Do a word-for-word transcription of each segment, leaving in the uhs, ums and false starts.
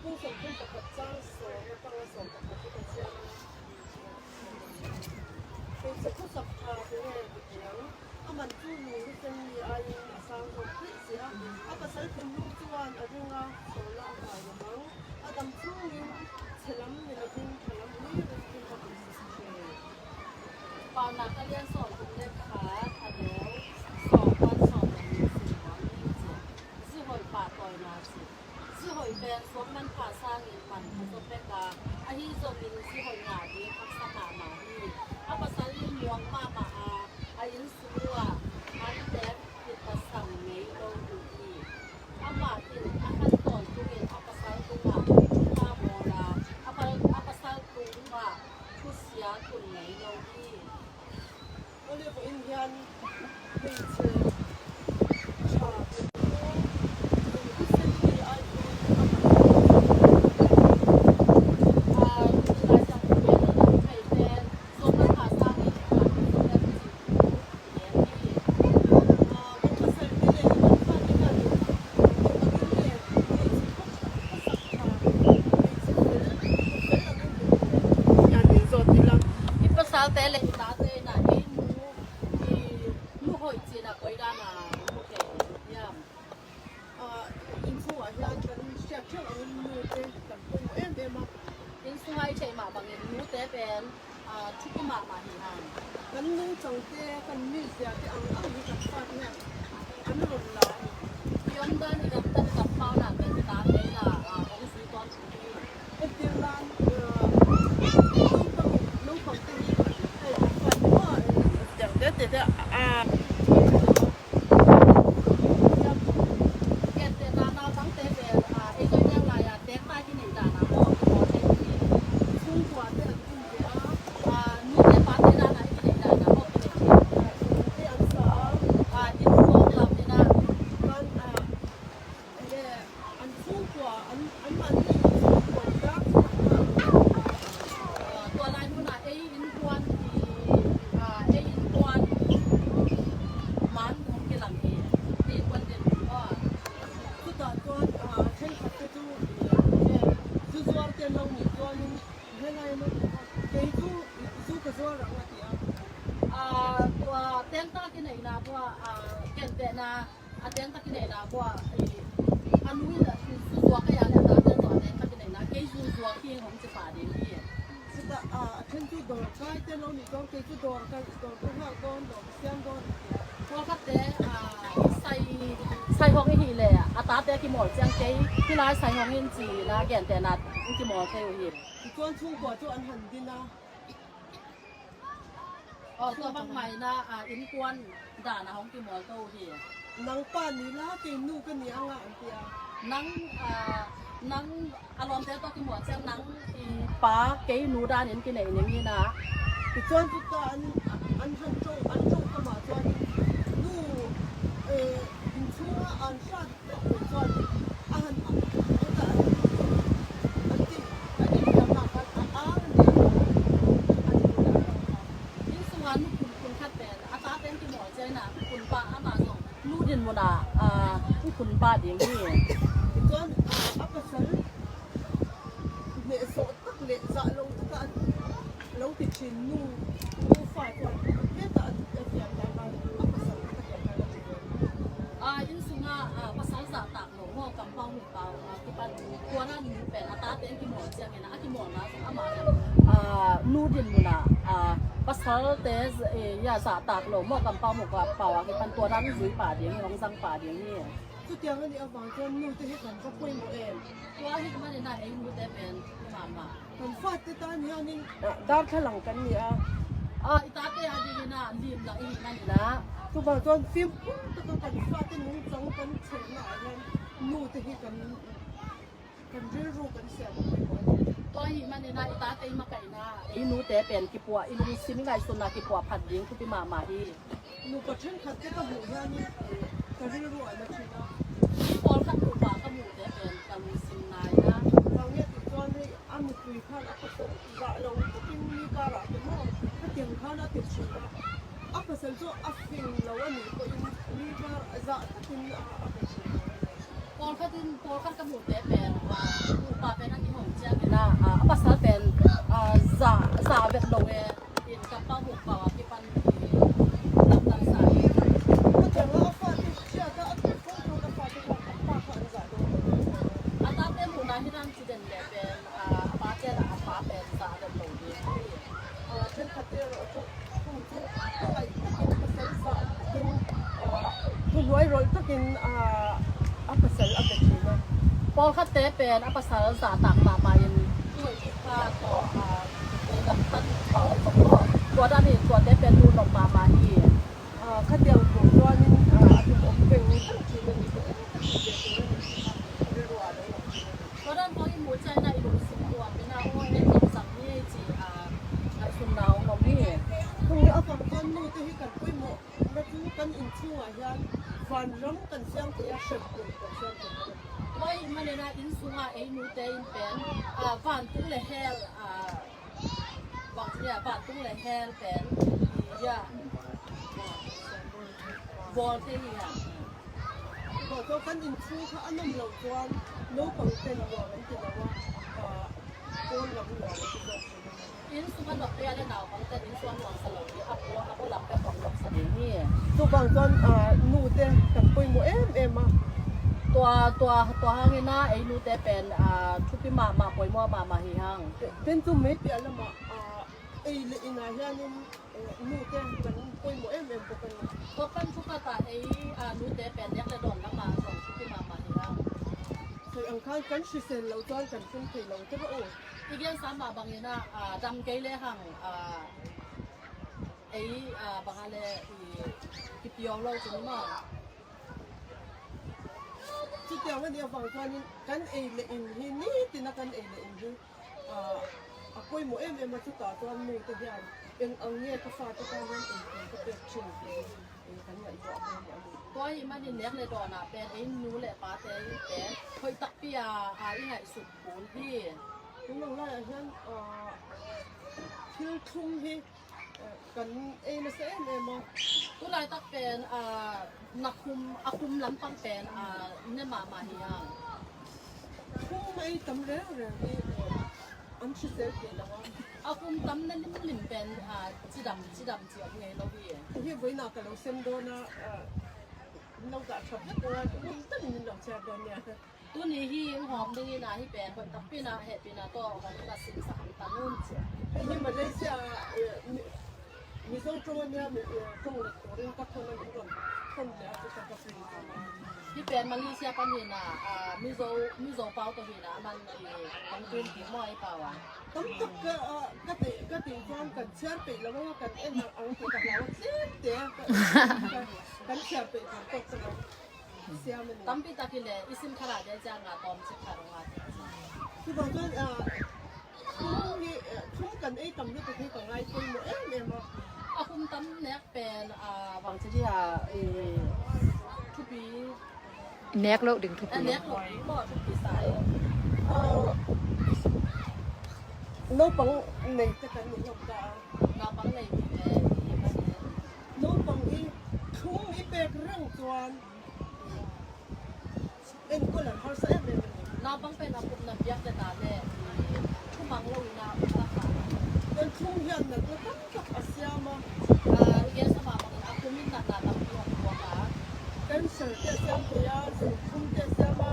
Sawmthum pakhat ciang sawm le panga sawm pakhat hi ka ciang a. Kei sukhusak ṭha ding e, ka ciang. A man cu nu hi sen ni a in a sang zo hlih si a. A pasal tum lung cuan a ding a, sawl a ngai a mang. A dam chungin chelam ni lo ding, thalam ni lo ding ka ti si si. Paunak a lian sawmthum le khat a neu sawm pan sawm le nih sim hang ni ci. Zihoih pahtawina ci. Zihoih pen suak manpha sangin manpha zaw pek a, ahi zongin zihoih ngah ding haksa mahmah hi. A pasal in muang mahmah a, a innsung ah an tek kipasang ngei lo uh hi. Amah in a khan tawntungin a pasal tungah thupa bawl a, a pa-, a pasal tungah thusia tun ngei lo hi. I pasalte le i tate in ah ei nu, i nu hoih cih in ah koi dan a mu thei hiam? Ah, innchung ah hian kan hriat ṭheuh angin nute kan pawimawh em em a. Innchung ah i theih mah bangin nute pen, ah, thupi mahmah hi hang. Kan nungchangte, kan mizia te ang ang hi kan fate hian an rawn la a ni. I awmdan i gamtat i kampau nak kan ti ta mai la, ah, hong zui tawn thu hi. Hetiang dan, ah, naupang, naupang te hi kan ti thei kan fate maw. Hetiang te te te, ah, An chhungkua, an, an man hi chhungkua dak. Ah, tua lai hmunah ei innkuan hi, ah, ei innkuan man hong kilang hi. Ei innkuan den hi maw? Chutah chuan, ah, ṭhenkhat te chu, eh, zu zuar te an lo nih chuanin, helai maw, kei chu zu ka zuar ang a ti a. Ah, tua tengtang kineihna pawh, ah, kentehna, a tengtang kineihna pawh, i, a nu in a zu zuak a, a le a tate tawh a tengtang kineihna, kei zu zuak hi hong ci pah ding hi. Chutah, ah, a ṭhen chu dawr kai te lo nih chuan kei chu dawr ka, dawr ka nghak dawn, dawr ka siam dawn. Pawlkhatte, ah, sai, sai hawng i hih leh a tate a kimawl chiang kei, hi lai sai hawng in ci la gentehna in kimawl thei uh hi. Tichuan chhungkua chu an han din a. Aw, tua bang maina, ah, innkuan dan a hong kimawl to uh hi. Nang pa ni la, kei nu ka ni ang a, an ti a. Nang, ah, nang a lawmte tawh kimawl chiang nang i pa kei nu danin kineih ning in a. Tichuan chu ta an, an han ṭawng, an ṭawng kamah chuan nu, eh, inchhunga an hrat Innsungah nu kun, kun khat pen a taten kimawl chiang a, kun pa amah zong nu dinmun ah, ah, kun pa ding hi. Tichuan, ah, a pasal nehsawh tak leh zah lo taka lo ti ṭhin nu, nu fa chuan hetah a thiam dan a, a pasal a thiam dan a ti ve. Ah, innsungah, ah, pasal zahtak lo maw, kampau nu pau, ah, kipan tua dan nu pen a tate kimawl chiangin a kimawlna zong amah, ah, nu dinmun ah, ah, pasalte, eh, ya zahtak lo maw, kampau nu pau, ah, kipan tua dan zui pah ding hi, hong zang pah ding hi. Chutiang a nih avang chuan nute hi kan va pawimawh em. Tua hi manin a ei nute pen mahmah. Kan fate tan hianin, ah, darthlalang kan ni a. Ah, i tate a dingin a lim lo i hih manin a. Chuvang chuan fimkhur taka kan fate nungchang kan chhehna ah hian nute hi kan, kan rilru kan siam pawimawh a ni. Tua hi manin a i tate i makaihna, ei nute pen kipuah, i lungsim i ngaihsunna kipuah phat ding thupi mahmah hi. Nupa ṭhenkhat te ka hmuh hianin ka rilru a na ṭhin a. Mi pawlkhat nupa ka hmuh te pen ka lungsim nai a. Bang nge ti chuan hei, a nupui khan a pasal zah lo takin mi karah te maw, hetiang khan a ti ṭhin a. A pasal chu a fing lo a nih pawhin mi kar zah takin a, a pe ṭhin a. Pawlkhat in, pawlkhat ka hmuh te pen, ah, Pa pen a kihong ciangin ah, a pasal pen, ah, za, za vet lo e. In ka pa huk pau a kipan lamdang sa e. A tate muhna hi nang ci den le pen, ah, a pa ciang a pa pen za vet lo ding. Thunuai rol takin, ah, a pasal a bia thina. Pawlkhatte pen a pasal zahtak mahmah in, tua dan in tuate pen nu lawm mahmah hi. Ah, khatiang kum tuanin, ah, a tum om peng ni tang thina ni. Tua dan pawh i muh ciangin ah i lungsim tua pen ah, aw, hei lamsang hi ci, ah, ngaihsutna hong om hi. Tua a pang khan nute hi kan poimawh na thu kan inn sungah hian vanram kan siam thei a, hremhmun kan siam thei a. Tua ahih manin ah inn sungah ei nute in pen, ah, vantung le hell, ah, bang ci a, vantung le hell pen, ya, bawl thei hi a. Tua kan inn chhung kha a nawm lo chuan naupang ten nuam an ti lo a, ah, pawn lam nuam an ti zawk ṭhin a. Inn sung a nawk pia le naupang ten inn sung a nuamsa lo hi, a pawn, a pawn lam pek kawm nawmsa ding hi. Chuvang chuan, ah, nute kan pawimawh em em a. Tua, tua, tua hangin ah ei nute pen, ah, thupi mahmah, pawimawh mahmah hi hang. Ten chu mei piah lamah, ah, ei leh inah hianin, eh, nute kan pawimawh em em bawk a ni. Tua pan thukhatah ei, ah, nute pen nek le dawn lamah zawng thupi mahmah hi hang. Sawi ang khan kan hrisel lo chuan kan tum thei lo te rawh u. I gensa mah bangin ah, ah, dam kei le hang, ah, ei, ah, bang a le i kipiau lo chu ni maw? Chutiang a nih avang chuanin kan ei leh in hi, nitina kan ei leh in hi, ah, a pawimawh em em a, chutah chuan nute hian eng ang nge ka fate tan hian engtin ka pek ṭhin tih hi kan ngaihtuah a pawimawh a ni. Tua ahih manin nek le dawnah pen ei nu leh pate pen hoih takpi a, a, i ngaihsut kul hi. Tun ang laiah hian, ah, thil thlum hi kan ei nasa em em a. Tulai tak pen, ah, na khum, a khum lampang pen, ah, ne mahmah hi hang. Khum ei tam reng reng hi, eh, an hrisel thei lo a. A khum tam na lim lim pen, ah, cidam, cidam ci awm ngei lo hi. Hi vawiinah ka lo sem dawn a, ah, lo dah ṭha vek a, tum takin min lo chhiar dawn nia. Tuni hi hong hawm dingin ah, hi pen hoih takpi in ah hehpihna tawh hong ka simsak ang ta ngun ci. Hei hi Malaysia, eh, Mi-, Mizo ṭawng a nia, mi, eh, ṭawng let turin ka thawn a, min rawn thawn leh a, chu ka ka free. Hi pen Malaysia pan hi in ah, ah, Mizo, Mizo pau tawh hi in ah, aman i hong tun kik maw ei pau a. Tam tak ka, ah, ka tih, ka tih chuan kan chhiar peih lo ang a, kan en ang, ang tih ka hlau a tlem te a, ka, ka, kan chhiar peih thar tawk tak a. Siam a ni. Tampi tak hi le, i sim kharah vel chiang a tawm chik khat hong at. Chuvang chuan, ah, thum hi, eh, thum kan ei tam lutuk hi ka ngai pawimawh em em a. A khum tam nek pen, ah, bang chi dia, eh, thupi. Nek loh ding thupi. A nek loh ding maw thupi sa e. Ah, naupang nei te kan ni hlawm ta a. Naupang nei te. Naupang hi thum i pek reng chuan enkawl an harsa em em a ni. Naupang pen a kumna biak le ta le thumang lo in a um ta kha. Kan thum hian natna tam tak a siam a. Ah, i gensa mah bangin a kumin natna tampi hong puak a. Cancer te siam thei a, zunkhum te siam a,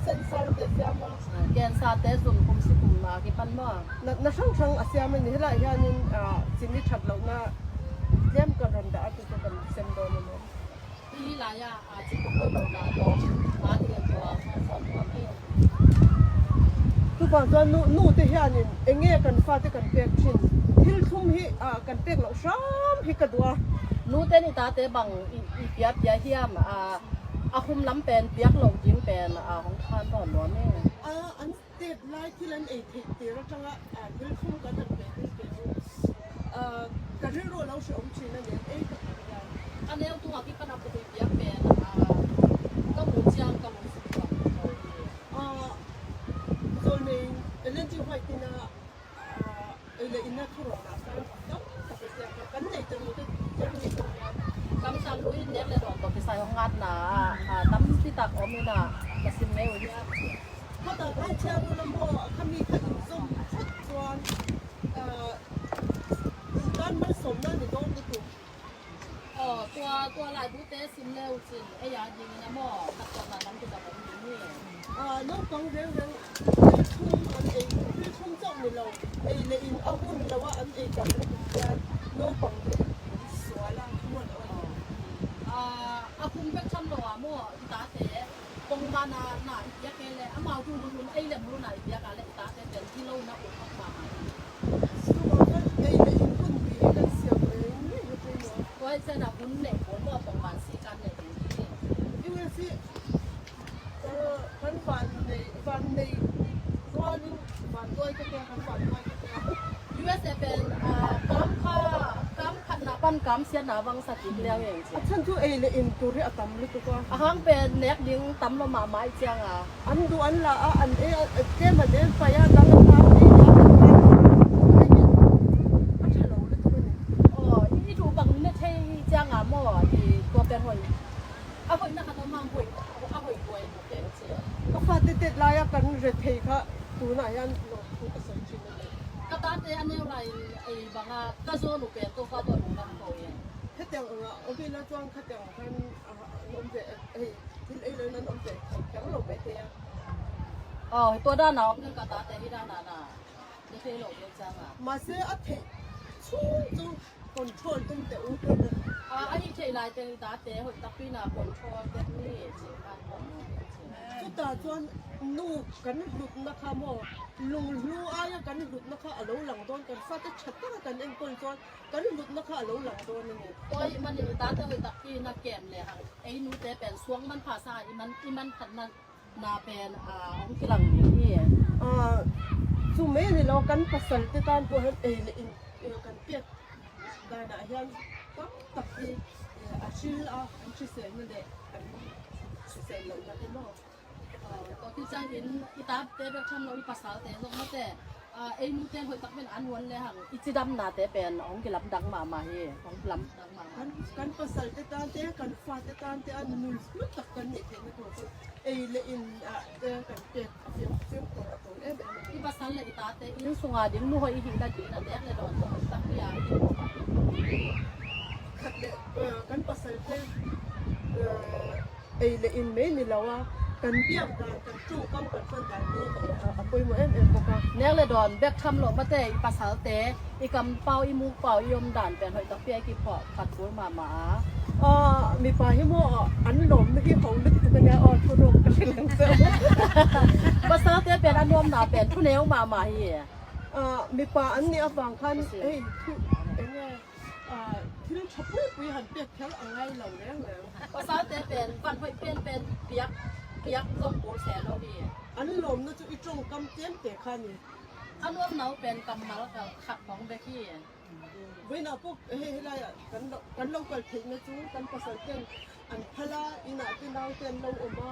cancer te siam a. Cancer te, zunkhum, sikum a kipan maw? Natna hrang hrang a siam a ni. Helai hianin, ah, chini ṭhat lohna tlem kan rawn dah a, chu chu kan sem dawn a ni. Hi lai a, a, ci pawh pawh pawh dah tawh, a, ti kan tawh a, a, a, a, a. Chuvang chuan nu, nute hianin eng nge kan fate kan pek ṭhin? Thil thlum hi, a, kan pek loh hram hi ka duh a. Nute ni tate bang i, i piapia hiam, a, a khum lam pen piak lo ding pen, a, hong khan dawn nuam e. A, an Step lai thil an ei theih tir aṭanga, ah, thil thlum kan han pe ding pe ding. Ah, ka rilru a lo hreawm ṭhin a ni, an ei tak tak hian. A neu tungah kipan a pawh piak pen, ah, ka hmuh chiang ka lungsim tak tak lo hi. Ah, Zawlnei Ellen G. White ina, ah, ei leh ina thurawnah khan tam tak a siam kha kan neih te rute chiang ni tak hian. Kam sang luin nek leh dawn tawh kisai hong ngatna, ah, tampi tak awm ina ka sim ngei uh hian. Khat ah ka ciang uh lam aw, kha mi khat in zom phot tuan, ah, tan malsawmna ni dawng ka tum. Aw, tua, tua laibute sim le uh cin, ei a dingin a maw, khat tuan a lam kizang om ding hi. Ah, naupang rengreng, thil thum an ei, thil thum cawk ni lo, ei le in a hun lo ah an ei tak, naupang sual a, muan a. Ah, a hun bek tham lo a maw, i tate, pongmana na i piak e le, amau tu hun ei le mu na i piak a le, i tate pen hi lo na um mahmah. Sum a kan ei le in hun pi kan siam le, ni hi pui maw. Tua i cen a hun nei pawl maw pongman si kan nei ding hi. I we si, eh, kan van nei, van nei, van in, van tuai ka tia, kan van tuai ka tia. U S A pen, ah, kam kha, kam khatna pan kam siatna vang sa kik liang eng ci. A chan tu ei le in tur hi a tam lutuk a. A hang pen nek ding tam lo mahmah i ciang a. An duh an la a, an ei a, a kem an en pai a, dang an la ei a, a ṭha lo lutuk a ni. Aw, i duh bang ne thei i ciang a maw, i tua pen hoih. A hoihna khat om hang hoih, a hoih buai. Ka fate tet lai-a kan rethei kha tunah hian lawmthu ka sawi ṭhin a ni. Ka tate a neu lai-in ei banga ka zawn uh pen Topa tawh lungdam ko ing. Khatiang anga awm ila chuan khatiang khan, ah, an awm ve, hei, thil ei lo nan awm ve, kher lo mai thei a. Aw, tua dana awm ka tate hi dana na. Ni thei lo deuh chang a. Mahse, a theih chhung chu control tum teh u te. A, a hih theih lai teng i tate hoih takpi na control te ni ci khan. Chutah chuan nu kan hlutna kha maw, lunghlu aia kan hlutna kha a lo lang dawn, kan fate ṭha taka kan enkawl chuan kan hlutna kha a lo lang dawn a ni. Tua ahih manin i tate hoih takpi na kem leh hang, ei nute pen suang manpha sa a i man, i man khatna na pen, a, hong kilang ding hi. A, chu mai ni lo, kan pasalte tan pawh hian ei leh in, eh, kan pek danah hian tam tak hi, eh, a hril a, an hriselna leh an hrisel lohna te maw. A, tua khi changin i tate bek tham lo, i pasalte zawk mate. A, ei nute hoih tak pen an huan le hang, i chidamnate pen hong kilamdang mahmah hi, hong kilamdang mahmah. Kan, kan pasalte tante, kan fate tante a nul lutuk tak kan nih theihna tur chu ei leh in, ah, te kan pek fiam, fiam tawh a tawh em em. I pasal leh i tate insunga ding nu hoih i hihna dingin a nek leh dawn tak hi a. Khat leh, ah, kan pasalte, ah, ei leh in mai ni lo a, kan biak dan, kan ṭawngkam, kan hman dan hi a, a pawimawh em em bawk a. Nek leh dawn bek tham lo mate, i pasalte, i kampau, i mukpau, i awm dan pen hoih takpi a i kiphawt khat kul mahmah a. A, mipa hi maw, an lawmna hi ho lutuk a nia, aw, thu rawk ka hre leng se. Pasalte pen a nuamna pen thuneu mahmah hi. A, mipa an nih avang khan, ei, thu, eng nge, a, thil ṭha pui pui han pek kher a ngai lo reng reng. Pasalte pen van hoih pen pen piak, piak zawk kul se lo hi. An lawmna chu i ṭawngkam tlem te kha ni. A nuamna uh pen kammal khat khawng bek hi. Vawiinah pawh hei, helaiah kan lo, kan lo kal theihna chu kan pasalte'n an phal a, inah te naute an lo awm a,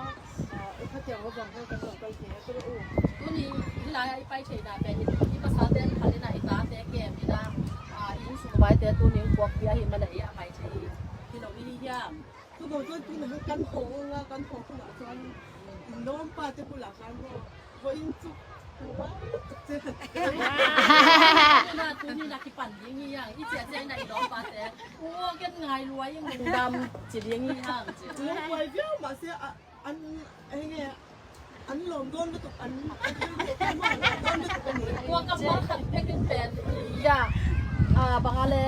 a, khatiang avang khan kan lo kal thei a, ka rawh u. Tuni helaiah i pai theihna pen i pasalte an phal inah i tate kem inah, a, i insung vaite tuni puakpui ahih manin a pai thei hi lo i hi hiam? Chu bang chuan tunah hian kan hawh ang a, kan hawh hunah chuan in lawmpa te bulah khan maw, vawiin chu kan hmang tuk che. Tuna, tuni na kipan ding hi ang, i chiah chiah in a i lawmpa te. U aw, ken ngai luai, i lungdam chi ding hi ang chi. Lungduai viau mahse, a, an, eng nge, an lawm dawn lutuk, an, an lawm dawn lutuk a ni. Tua ka hmang khat pek in pen, ya, a, bang a le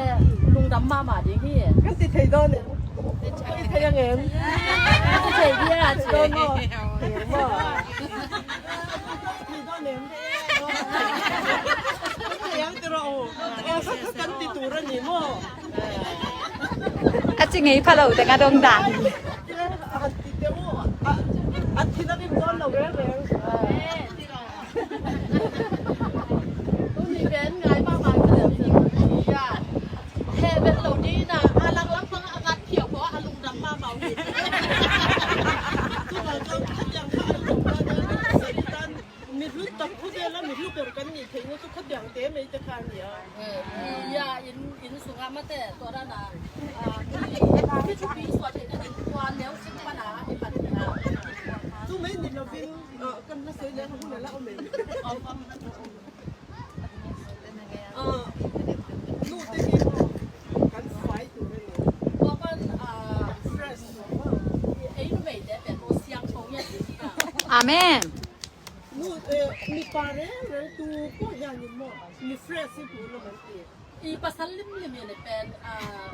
lungdam mahmah ding hi. Kan ti thei dawn em? Kan ti thei ang em? Kan ti thei dia, ci. Dawn maw? Maw? Kan ti thei dawn em? Kan ti thei ang tiraw. Kan ti tur a ni maw? A ci ngei pha lo te nga dong dan. A han ti te u, a, a thina rim dawn lo reng reng. Tuni pen ngai mahmah ka lem zen. Ya. He vet lo ni na, a lang lampang a ngat phiau pawh a lungdam mahmah uh hi. Tuna kha tiang kha a lungdam mahmah. Mit hlu tam khu vel a, mit hlu ber kan nih theihna chu khatiang te mai te kha a ni a. Eh, eh, ya, in, in sungah mate, tua dana, ah, mi, mi thupi suah theihna ding tua neu sin pana i pan hi a. Tu mai ni lo vin, ah, kan la soi le, hun la om mai. Ah, nu te ni kan fai tu mai ni. Ko kan, ah, fresh. Ei nu mai te pe ko siang thong ya ti ni. Amen. Nu, eh, mi pare re tu ko ya ni mo. Mi fresh tu lo man ti. I pasal limlim hi le pen, ah,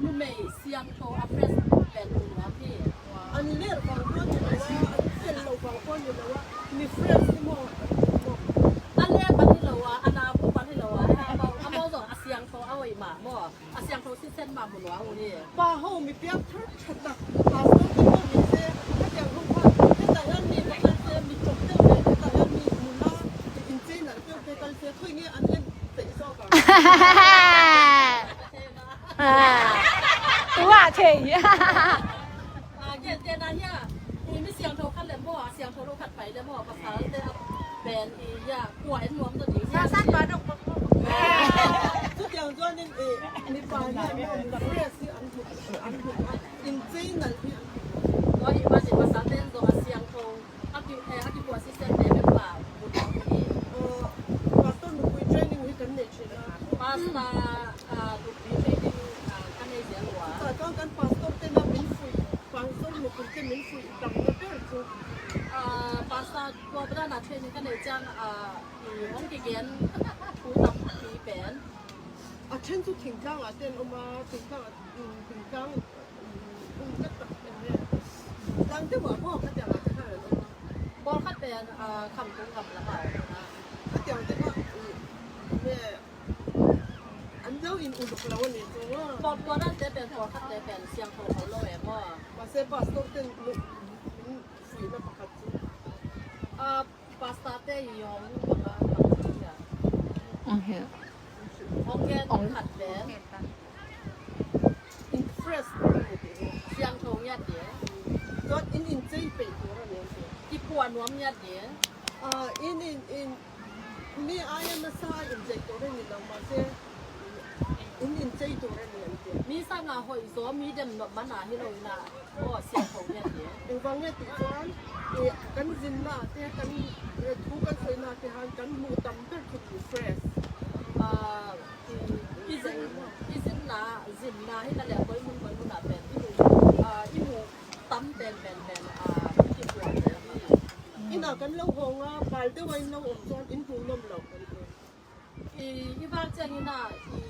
numei siangtho a fresh pen nuam hi. An ler bang ko ni lo a, an tel lo bang ko ni lo a, mi fresh hi maw. A ler bang hi lo a, a na bu bang hi lo a, a bang, a bang zong a siangtho a hoih mah maw. A siangtho sisen mah mu nuam uh hi. Pa ho mi piak thar thar tak. Pastor te ko mi se, ka tiang hong pa, te ta yan mi bakal se, mi chok te, te ta yan mi mula, in che na te, te kal se, khui nge an en. Tua thei. A, gen te na hia. I mi siangtho khat le maw, a siangtho lo khat pai le maw, pasal te a pen i ya, kua en nuam to ding. Sa san pa dong pa ko. Cu tiang zuan in i, mi pa hia, fresh i an hu, an hu, in chei nal i an hu. Tua hi ma si pasal te zong a siangtho. A ki, eh, a kikuah sisen te bek pa, mun a hi. Eh, pastor nupui training hi kan nei chin a. Pastor, ah, nupui training, ah, kan nei zel ua. Sa tang kan pastor te na min fui, pastor nupui te min fui i tang na ber cu. Ah, pastor tua bra na training kan nei ciang, ah, i hong kigen thu tampi pen. A then cu thingtlang a ten om a, thingtlang a, mm, thingtlang. Tang te mah maw, ka tiang a te kha lo. Pawlkhat pen, ah, kham tung kham lam a. Ka tiang te mah, mm, ne, an lo in uluk lo a ni cu maw. Pawl, pawl dan te pen, pawlkhat te pen, siangtho lo lo e maw. Mase pastor ten, mm, mm, fuina pakhat cu. Ah, Pastor te i hong bang a, bang a, hong hia. Hong gen khat pen. In fresh siangtho ngiat ding. Tuan in in cei pei tu ra ngiat ding. Kipua nuam ngiat ding. Ah, in, in, in, mi ai a masa in cei tu ra ni lo ma se. In in cei tu ra ngiat ding. Mi sang a hoih zaw, mi dem nop man a hi lo in a. Aw, siangtho ngiat ding. Eng bang ngiat ding tuan, i kan zinna te, kan, eh, thu kan soina te hang kan mu tam ber thu fresh. Ah, i, i zin, i zinna, zinna hi ta le koi mun, koi mun a pen, i mu, ah, i mu tam pen, pen, pen, ah, i kipua te hi. Inn a kan lo hong a, bal deuh a in lo om tuan, in hong nuam lo kan ti. I, i vak ciangin ah, i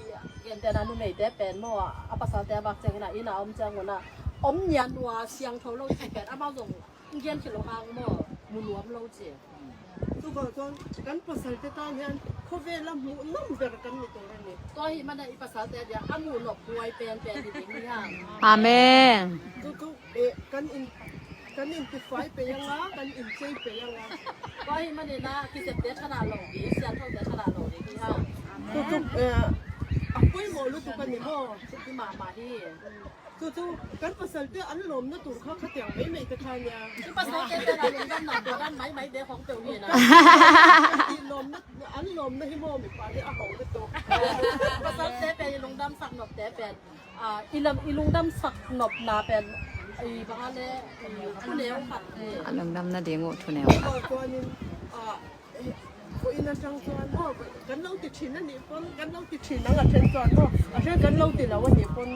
gentehna numeite pen maw, a pasalte a vak ciangin ah, inn a om ciangun ah, om nian uh a siangtho lo cih pen, amau zong gen khit lo hang maw, mu nuam lo ci. Tua bang tuan, kan pasalte tan hian, khawvel a hmuh nuam ber kan ni tur a ni. Tua hi mana i pasalte a dia, a muh nop huai pen pen ni ding hi hang. Amen. Tu, tu, Eh, kan in, kan in tifai pei anga, kan in cei pei anga. Tua hi manin a, kisepte thadah lo ding, siangthote thadah lo ding hi hang. Tutu, eh, a poimawh lutuk a ni maw? Hi mahmah hi. Tutu, kan pasalte an lawmna tur kha khatiang meimei te kha nia. I pasalte te la lungdamna tua dan maimai te khong peuh hi na. I lawmna, an lawmna hi maw mi pa hi a hong lutuk. Pasalte te i lungdam sak nop te pen. Ah, i lam, i lungdam sak nopna pen, i bang a le, i thuneu khat hi. A lungdam nading uh thuneu khat. Tua tuanin, ah, eh, ko inn a tang tuan maw, kan lo ti thin a nih pon, kan lo ti thin ang a then tuan maw, a then kan lo ti lo a nih pon,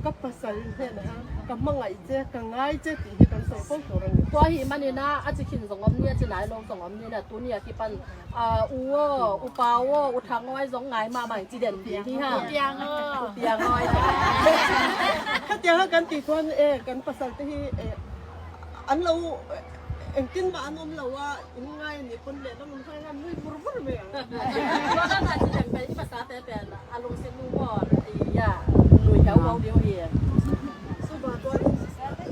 ka pasal hnen a, ka hmangaih che, ka ngai che ti hi kan sawi fo tur a nih. Tua hi manin a, a ci khin zong om ni, a ci nai lo zong om ni na, tuni a kipan Ah, u aw, u pa aw, u thang aw, zong ngai mahmah in ci den ding hi ha. U Piang aw. U Piang aw. Khatiang a kan ti tuan, eh, kan pasalte hi, eh, an lo, eh, engtin mah an om lo a, in ngai ni pon le, dong khai han nui vur vur mai ang. Tua dan a ci den pen i pasate pen, a lungsim nu aw, i ya, nui hau aw ding hi. Suba tuan,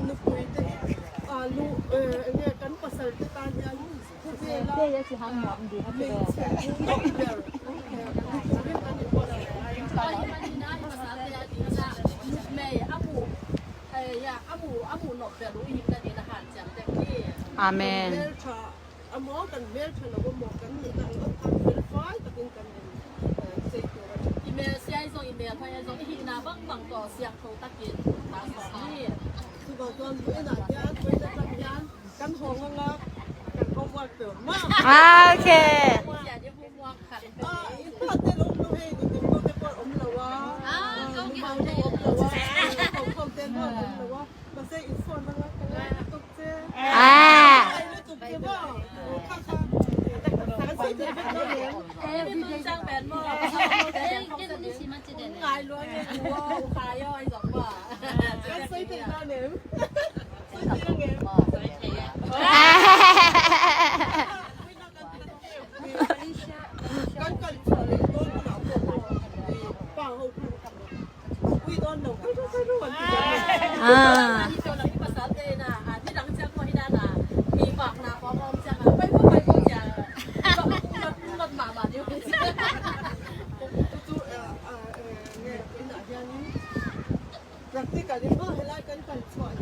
nupui te hi, a lu, eh, nge kan pasalte tan hian, Amen. Kan hong a ngak, kan homework peuh mah. Ah, okay. Ah, i pate lo lo he, ni kum ko te pon om lo a. Ah, ko ki hong te om lo a. Ko ko te pon om lo a. Ba se i phone na ngak kan ngak tuk te. Ah. Ai lo tuk te ba. Ka ka. Ka se te ba lo le. Eh, bi mun chang ben mo. Eh, ke ni si ma chi den. Ngai lo ngai lo. Ka yo ai zong ba. Ka se te ba le. Practical in ba helai kan kan chuan.